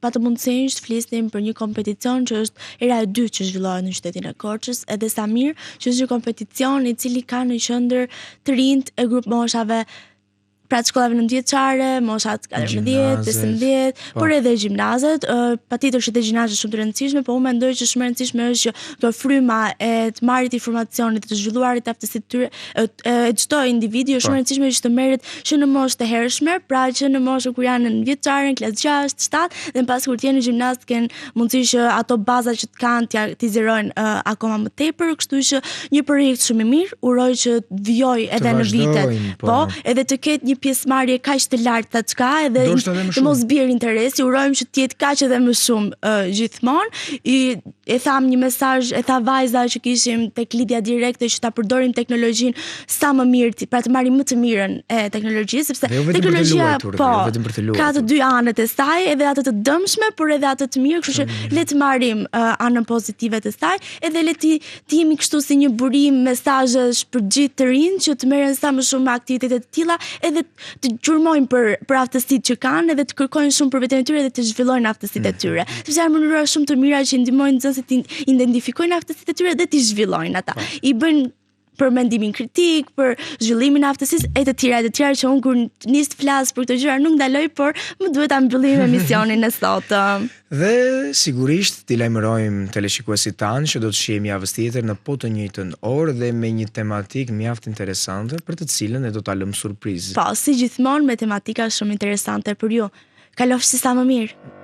patëm mundësinë të flisnim për një kompeticion që është hera e dytë që zhvillohet në qytetin e Korçës, edhe sa mirë që është një kompeticion i cili ka në qendër të rinjtë e grupmoshave pra të shkollave nëntëvjeçare, moshat 14, 15, po. por edhe gjimnazet, uh, patjetër që edhe gjimnazet shumë të rëndësishme, po unë mendoj që shumë e rëndësishme është që kjo fryma e të marrit informacionit, të zhvilluarit aftësitë tyre e çdo individi është shumë e po. rëndësishme që të merret që në moshë të hershme, pra që në moshën kur janë në vjeçare, në klasë 6, 7 dhe më pas kur të jenë në gjimnaz të kenë mundësi që ato baza që të kanë t'ia t'i zgjerojnë uh, akoma më tepër, kështu që një projekt shumë i mirë, uroj që të vijojë edhe në vitet. Po. po, edhe të ketë një pjesëmarrje kaq të lartë sa ç'ka, edhe të mos bjerë interesi, urojmë që të jetë kaq edhe më shumë uh, gjithmonë. I e tham një mesazh, e tha vajza që kishim tek lidhja direkte që ta përdorim teknologjinë sa më mirë, pra të marrim më të mirën e teknologjisë, sepse jo teknologjia luajtur, po, jo vetëm për të luajtur. Ka të dy anët e saj, edhe atë të dëmshme, por edhe atë të mirë, kështu që mm. le të marrim uh, anën pozitive të saj, edhe le të të jemi kështu si një burim mesazhesh për gjithë të rinjtë që të merren sa më shumë me aktivitete të tilla, edhe të gjurmojnë për për aftësitë që kanë edhe të kërkojnë shumë për veten e tyre dhe të zhvillojnë aftësitë e mm. tyre. Sepse janë mënyra shumë të mira që ndihmojnë nxënësit të identifikojnë aftësitë e tyre dhe t'i zhvillojnë ata. Po. I bëjnë për mendimin kritik, për zhvillimin e aftësisë e të tjera e të tjera që unë kur nis të flas për këto gjëra nuk ndaloj, por më duhet ta mbyllim emisionin e sotëm. Dhe sigurisht t'i lajmërojmë teleshikuesit tanë që do të shihemi javës tjetër në po të njëjtën orë dhe me një tematikë mjaft interesante për të cilën ne do ta lëmë surprizë. Po, si gjithmonë me tematika shumë interesante për ju. Kalofshi sa më mirë.